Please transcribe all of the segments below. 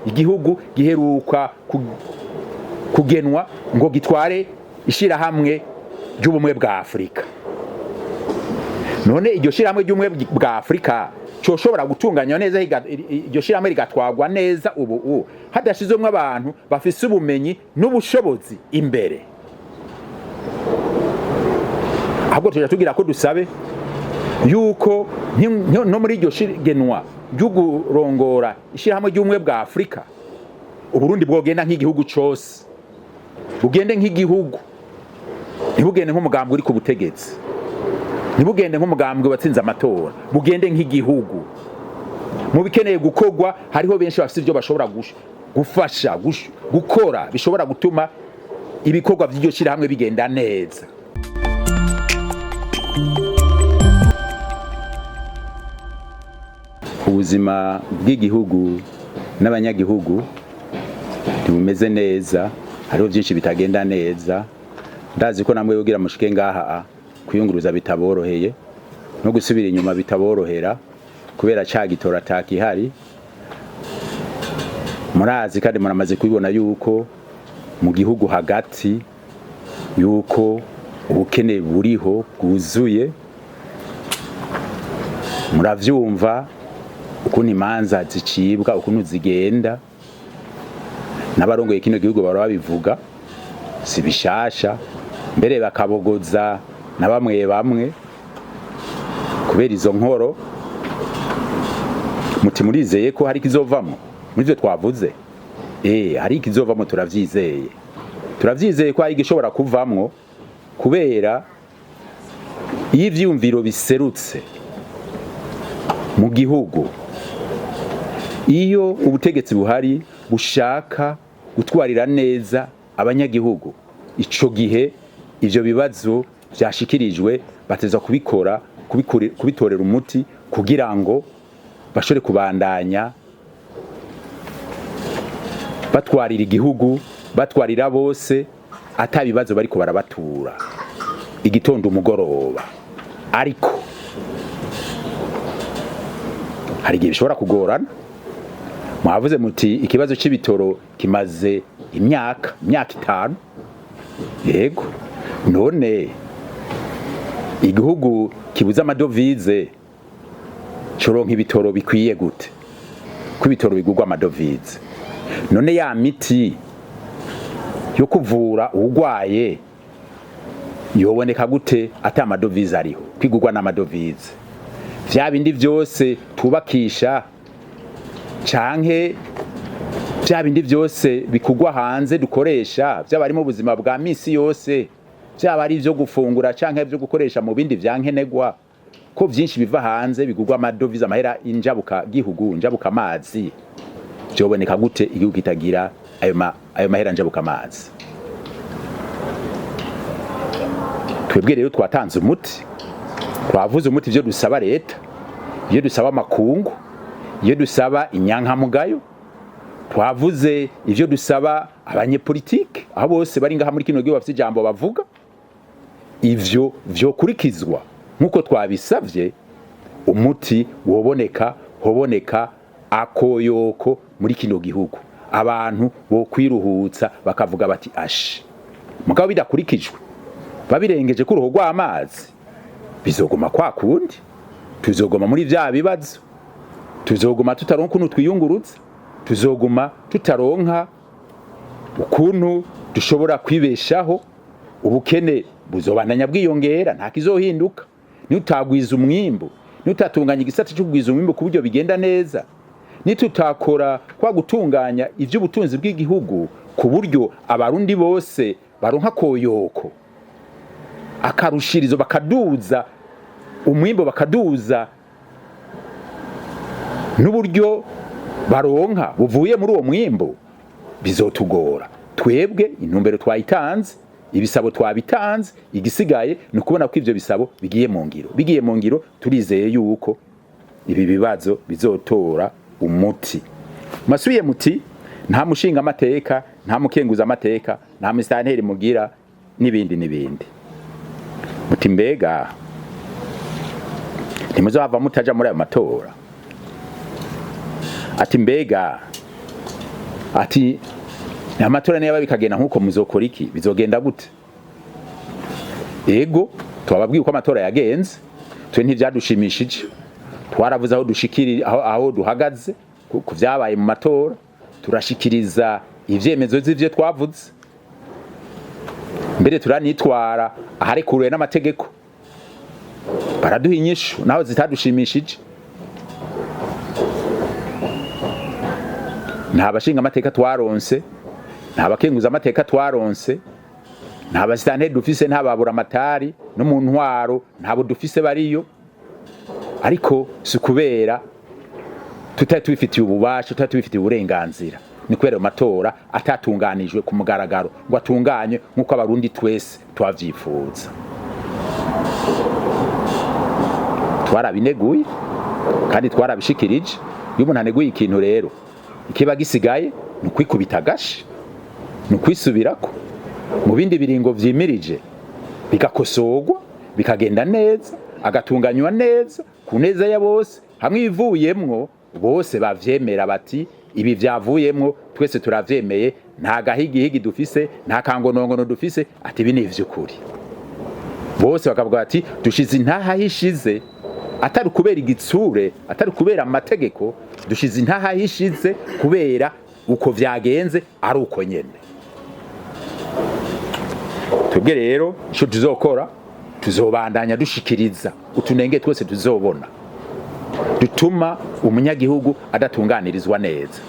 Igihugu giheruka kugenwa ngo gitware ishirahamwe ry'ubumwe bwa Afurika. None iryo shirahamwe ry'ubumwe bwa Afurika coshobora gutunganywa neza, iryo shirahamwe rigatwagwa neza ubu hadashizwemwo abantu bafise ubumenyi n'ubushobozi imbere? Ahubwo tuja tugira ko dusabe yuko no muri iryo genwa ryo kurongora ishirahamwe ry'ubumwe bwa Afurika, Uburundi bwogenda nk'igihugu cose, bugende nk'igihugu, ntibugende nk'umugambwe uri ku butegetsi, ntibugende nk'umugambwe watsinze amatora, bugende nk'igihugu. Mu bikeneye gukorwa hariho benshi bafite ibyo bashobora gufasha gukora bishobora gutuma ibikorwa by'iryo shyirahamwe bigenda neza. Ubuzima bw'igihugu n'abanyagihugu ntibumeze neza, hariho byinshi bitagenda neza. Ndazi ko namwe kugira mushike ngaha kuyunguruza bitaboroheye, no gusubira inyuma bitaborohera kubera ca gitora atakihari. Murazi kandi muramaze kubibona yuko mu gihugu hagati yuko ubukene buriho bwuzuye. Muravyumva ukuntu imanza zicibwa, ukuntu zigenda, n'abarongoye kino gihugu bahora babivuga, si bishasha, mbere bakabogoza na bamwe bamwe kubera izo nkoro. Muti murizeye ko hari ikizovamwo muri ivyo twavuze? Hari ikizovamwo, turavyizeye. Turavyizeye ko hari igishobora kuvamwo, kubera iyo ivyiyumviro biserutse mu gihugu, iyo ubutegetsi buhari bushaka gutwarira neza abanyagihugu, ico gihe ivyo bibazo vyashikirijwe bateza kubikora, kubitorera umuti kugira ngo bashobore kubandanya batwarira igihugu, batwarira bose ata bibazo bariko barabatura igitondo umugoroba. Ariko hari igihe bishobora kugorana. Mwavuze muti ikibazo c'ibitoro kimaze imyaka 5. Yego, none igihugu kibuze amadovize coronka ibitoro bikwiye gute? Ko ibitoro bigurwa amadovize. None ya miti yo kuvura uwugwaye yoboneka gute ata amadovize ariho, kwigurwa n'amadovize? Vya bindi vyose tubakisha canke vya bindi vyose bikugwa hanze dukoresha, vyaba ari mu buzima bwa misi yose, vyaba ari ivyo gufungura canke ivyo gukoresha mu bindi vya nkenerwa, ko vyinshi biva hanze bigurwa amadovize, amahera injabuka gihugu, njabuka amazi, vyoboneka gute igihugu kitagira ayo mahera njabuka amazi? Twebwe rero twatanze umuti, twavuze umuti, ivyo dusaba leta, ivyo dusaba amakungu, ivyo dusaba inyankamugayo, twavuze ivyo dusaba abanyepolitike, aho bose bari ngaha muri kino gihugu bafite ijambo bavuga. Ivyo vyokurikizwa nk'uko twabisavye, umuti woboneka, hoboneka akoyoko muri kino gihugu, abantu bokwiruhutsa bakavuga bati ashi. Mugabo bidakurikijwe, babirengeje ku ruhu rw'amazi, bizoguma kwa kundi, tuzoguma muri vya bibazo, tuzoguma tutaronka ukuntu twiyungurutsa, tuzoguma tutaronka ukuntu dushobora kwibeshaho, ubukene buzobandanya bwiyongera, nta kizohinduka. Nitutagwiza umwimbu, nitutatunganya igisata cyo kugwiza umwimbu ku buryo bigenda neza, nitutakora kwa gutunganya ivy'ubutunzi bw'igihugu ku buryo abarundi bose baronka koyoko akarushirizo, bakaduza umwimbu, bakaduza n'uburyo baronka buvuye muri uwo mwimbu, bizotugora. Twebwe intumbero twayitanze, ibisabo twabitanze, igisigaye ni ukubona ko ivyo bisabo bigiye mu ngiro. Bigiye mu ngiro, turizeye yuko ibi bibazo bizotora umuti. Masubiye muti nta mushinga amateka, nta mukenguza amateka, nta musitanteri mugira, n'ibindi n'ibindi. Muti mbega ntimuzohava mutaja muri ayo matora? Ati mbega Ati amatora niba bikagenda nk'uko, muzokora iki? Bizogenda gute? Ego, twababwiye uko amatora yagenze. Twe ntivyadushimishije, twaravuze aho dushikiri, aho duhagaze ku vyabaye mu matora, turashikiriza ivyemezo z'ivyo twavuze, mbere turanitwara aharekuriwe n'amategeko, baraduha inyishu naho zitadushimishije. Nta bashinga amateka twaronse, nta bakenguza amateka twaronse, nta basitanteri dufise, nta babura amatari no mu ntwaro ntabo dufise bariyo. Ariko si kubera tutari tubifitiye ububasha, tutari tubifitiye uburenganzira, ni kubera ayo matora atatunganijwe ku mugaragaro ngo atunganywe nk'uko Abarundi twese twavyifuza. Twarabineguye kandi twarabishikirije. Iyo umuntu aneguye ikintu rero, ikiba gisigaye ni ukwikubita agashi, ni ukwisubirako mu bindi biringo vyimirije, bigakosorwa, bikagenda neza, agatunganywa neza ku neza ya bose, hamwe ibivuyemwo bose bavyemera, bati ibi vyavuyemwo twese turavyemeye, nta gahigihigi dufise, nta kangonongono dufise, ati ibi ni ivy'ukuri. Bose bakavuga bati dushize intaha aho ishize, atari kubera igitsure, atari kubera amategeko, dushize intaha aho ishize kubera uko vyagenze ari uko nyene. Twebwe rero ico tuzokora, tuzobandanya dushikiriza utunenge twose tuzobona dutuma umunyagihugu adatunganirizwa neza,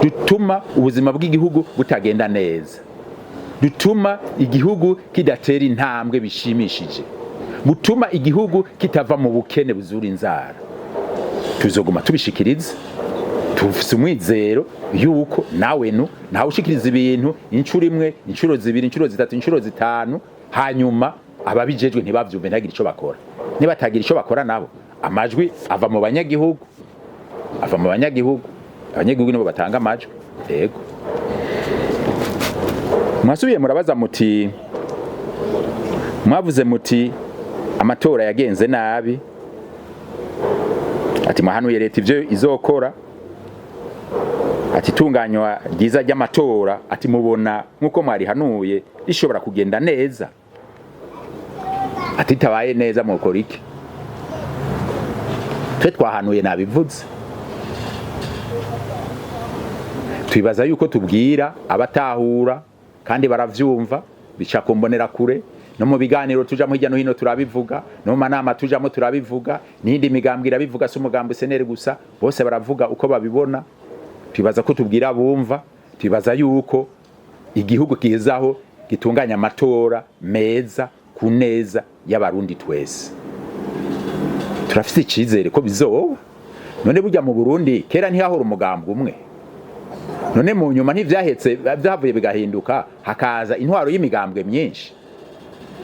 dutuma ubuzima bw'igihugu butagenda neza, dutuma igihugu kidatera intambwe bishimishije, butuma igihugu kitava mu bukene buzura inzara. Tuzoguma tubishikiriza. Tufise umwizero yuko nawe nu ntawe ushikiriza ibintu inshuro imwe, inshuro zibiri, inshuro zitatu, inshuro zitanu, hanyuma ababijejwe ntibavyumve, ntagire ico bakora. Nibatagira ico bakora nabo, amajwi ava mu banyagihugu, ava mu banyagihugu. Abanyagihugu nibo batanga amajwi. Yego, mwasubiye murabaza muti, mwavuze muti amatora yagenze nabi, ati mwahanuye leta ivyo izokora, ati itunganywa ryiza ry'amatora, ati mubona nk'uko mwarihanuye rishobora kugenda neza? Ati itabaye neza mukora iki? Twe twahanuye, nabivuze, twibaza yuko tubwira abatahura kandi baravyumva, bica ku mbonerakure, no mu biganiro tujamo hirya no hino turabivuga, no mu manama tujamo turabivuga, n'iyindi migambwe irabivuga, si umugambi CNL gusa, bose baravuga uko babibona. Twibaza ko tubwira abumva. Twibaza yuko igihugu kizaho gitunganya amatora meza ku neza y'Abarundi twese. Turafise icizere ko bizoba. None burya mu Burundi kera ntihahora umugambwe umwe? None mu nyuma ntivyahetse vyavuye bigahinduka, hakaza intwaro y'imigambwe myinshi?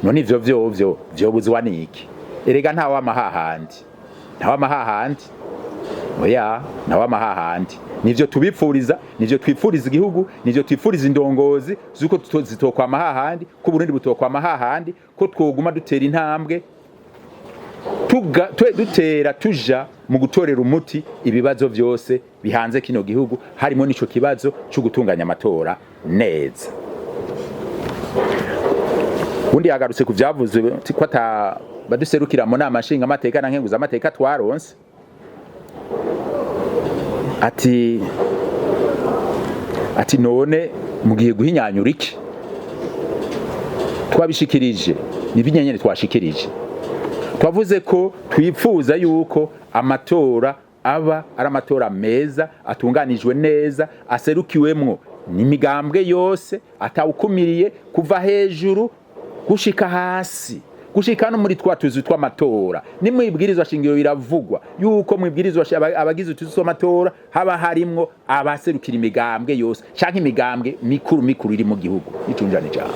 None ivyo vyovyo vyobuzwa niki? Erega nta hahandi, nta hahandi, oya, nta hahandi. Nivyo tubipfuriza, nivyo twipfuriza igihugu, nivyo twipfuriza indongozi, zuko zitokwama hahandi, ko Burundi butokwama hahandi, ko twoguma dutera intambwe, dutera tuja mu gutorera umuti ibibazo vyose bihanze kino gihugu, harimo n'ico kibazo cyo gutunganya amatora neza. Undi yagarutse ku vyavuzwe ko ata baduserukira mu nama nshinga amateka na nkenguza amateka twaronse, ati none mugiye guhinyanyura iki? Twabishikirije, ni binyenyene twashikirije. Twavuze ko twipfuza yuko amatora aba ari amatora meza, atunganijwe neza, aserukiwemwo n'imigambwe yose, atawukumiriye, kuva hejuru gushika hasi, gushika no muri twa tuzu tw'amatora. Ni mwibwirizwa shingiro biravugwa yuko mwibwirizwa abagize utuzu tw'amatora haba harimwo abaserukira imigambwe yose canke imigambwe mikuru mikuru iri mu gihugu. Icunjana ijambo,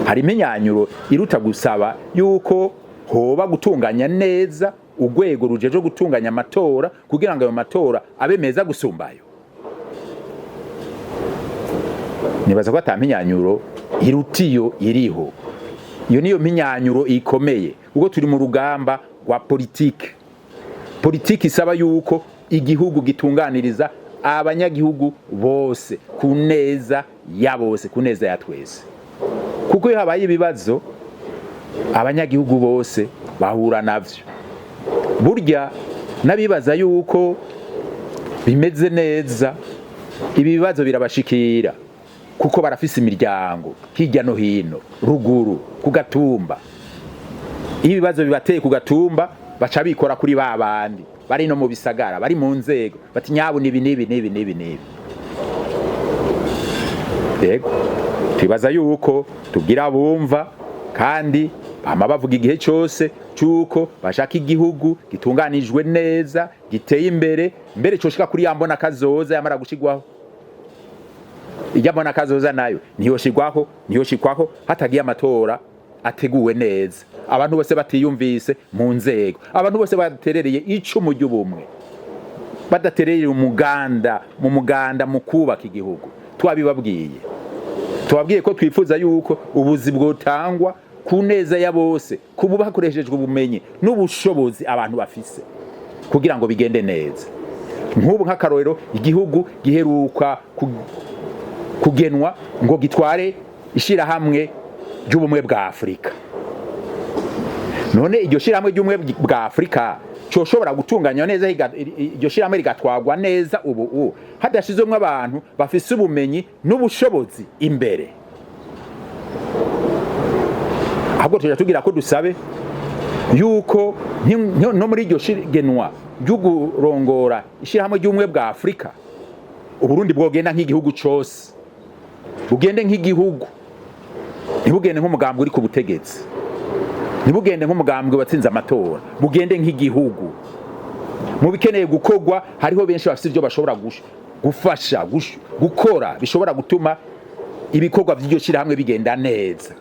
hari impinyanyuro iruta gusaba yuko hoba gutunganya neza urwego rujeje gutunganya amatora kugira ngo ayo matora abe meza gusumbayo? Nibaza ko ata mpinyanyuro iruta iyo iriho. Iyo niyo mpinyanyuro ikomeye, kuko turi mu rugamba rwa politike. Politike isaba yuko Igihugu gitunganiriza abanyagihugu bose ku neza ya bose, ku neza ya twese, kuko iyo habaye ibibazo abanyagihugu bose bahura navyo. Burya n'abibaza yuko bimeze neza, ibi bibazo birabashikira, kuko barafise imiryango hirya no hino, ruguru ku gatumba. Iyo ibibazo bibateye ku gatumba, baca bikora kuri ba bandi bari no mu bisagara, bari mu nzego, bati: "Nyabu nibi nibi nibi nibi nibi." Yego, twibaza yuko tubwira bumva, kandi bama bavuga igihe cyose cyuko bashaka igihugu gitunganijwe neza, giteye imbere, mbere coshika kuri ya mbona kazoza yamara gushigwaho. Ijya mbona kazoza nayo ntiyoshigwaho hatagiye amatora ateguwe neza, abantu bose batiyumvise mu nzego, abantu bose baterereye icumu ry'ubumwe, badaterereye umuganda mu muganda mu kubaka igihugu. Twabibabwiye, tubabwiye ko twifuza yuko ubuzi bwotangwa ku neza ya bose, kuba hakoreshejwe ubumenyi n'ubushobozi abantu bafise, kugira ngo bigende neza. Nk'ubu nk'akarorero, igihugu giheruka kugenwa ngo gitware ishirahamwe ry'Ubumwe bwa Afurika. None iryo shirahamwe ry'Ubumwe bwa Afurika coshobora gutunganywa neza, iryo shirahamwe rigatwagwa neza ubu hadashizwemwo abantu bafise ubumenyi n'ubushobozi imbere? Ahubwo tuja tugira ko dusabe yuko no muri iryo genwa ryo kurongora ishirahamwe ry'Ubumwe bwa Afurika, Uburundi bwogenda nk'igihugu cose, bugende nk'igihugu, ntibugende nk'umugambwe uri ku butegetsi, ntibugende nk'umugambwe watsinze amatora, bugende nk'igihugu. Mu bikeneye gukorwa, hariho benshi bafite ibyo bashobora gufasha gukora, bishobora gutuma ibikorwa by'iryo shyirahamwe bigenda neza.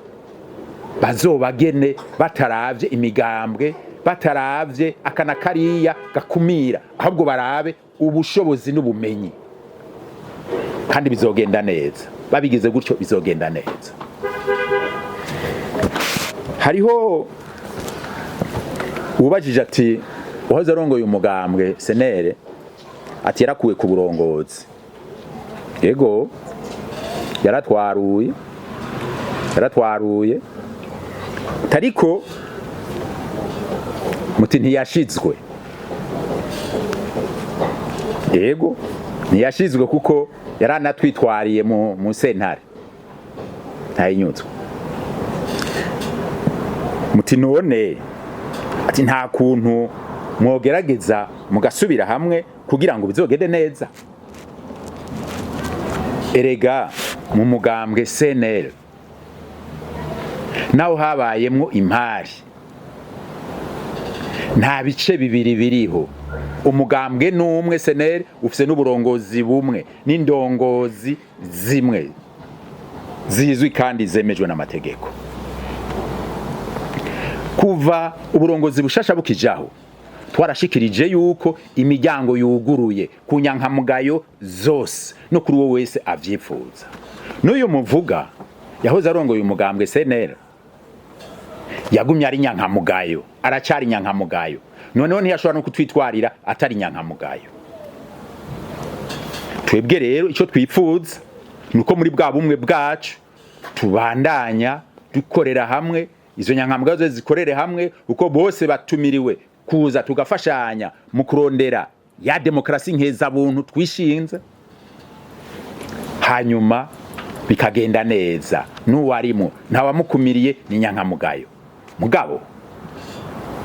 Bazobagene bataravye imigambwe, bataravye aka na kariya gakumira, ahubwo barabe ubushobozi n'ubumenyi, kandi bizogenda neza. Babigize gutyo bizogenda neza. Hariho ubajije ati: "Uwahoze arongoye umugambwe CNL," ati, "yarakuwe ku burongozi." Yego, yaratwaruye, yaratwaruye, tariko muti ntiyashizwe. Yego, ntiyashizwe, kuko yaranatwitwariye mu sentare, ntayinyuzwe. Muti none, ati, "nta kuntu mwogerageza mugasubira hamwe kugira ngo bizogende neza?" Erega mu mugambwe CNL naho habayemwo impari, nta bice bibiri biriho. Umugambwe n'umwe, CNL, ufise n'uburongozi bumwe n'indongozi zimwe zizwi kandi zemejwe n'amategeko. Kuva uburongozi bushasha bukijaho, twarashikirije yuko imiryango yuguruye ku nyankamugayo zose no kuri uwo wese avyifuza. N'uyu muvuga yahoze arongoye umugambwe CNL yagumye ari nyankamugayo, aracari nyankamugayo. Noneho ntiyashobora no kutwitwarira atari nyankamugayo. Twebwe rero icyo twifuza ni uko muri bwa bumwe bwacu tubandanya dukorera hamwe, izo nyankamugayo zose zikorere hamwe, kuko bose batumiriwe kuza tugafashanya mu kurondera ya demokarasi nkeza-buntu twishinze, hanyuma bikagenda neza. N'uwarimo ntawamukumiriye, ni nyankamugayo. Mugabo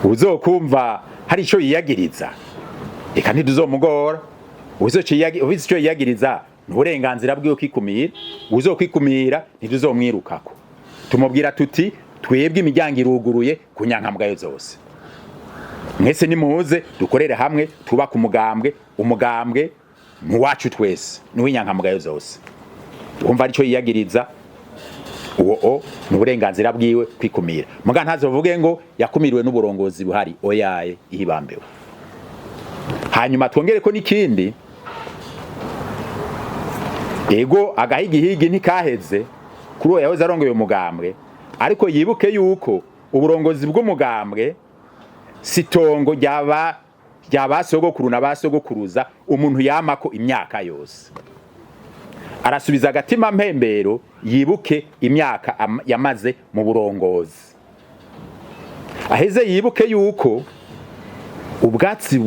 uzokumva hari ico yiyagiriza, reka ntituzomugora. Ubizi ico yiyagiriza, ni uburenganzira bwiwe kwikumira. Uzokwikumira ntituzomwirukako, tumubwira tuti: "Twebwe imiryango iruguruye ku nyankamugayo zose, mwese nimuze dukorere hamwe, twubake umugambwe. Umugambwe ni uwacu twese, ni uw'inyankamugayo zose." Wumva arico yiyagiriza, uwo o ni uburenganzira bwiwe kwikumira, muga ntazovuge ngo yakumiriwe n'uburongozi buhari. Oyaye, ihibambewe. Hanyuma twongere ko n'ikindi, ego, agahigihigi ntikaheze kuri uwo yahoze arongoye umugambwe, ariko yibuke yuko uburongozi bw'umugambwe si itongo ryaba rya ba sogokuru na ba sogokuruza, umuntu yamako imyaka yose. Arasubiza agatima mpembero, yibuke imyaka yamaze mu burongozi, aheze yibuke yuko ubwatsi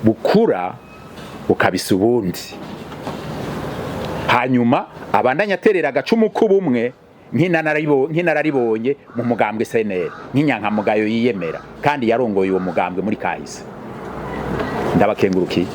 bukura bukabisa ubundi, hanyuma abandanya aterera agacumu k'ubumwe nk'inararibonye mu mugambwe CNL, nk'inyankamugayo yiyemera kandi yarongoye uwo mugambwe muri kahise. Ndabakengurukiye.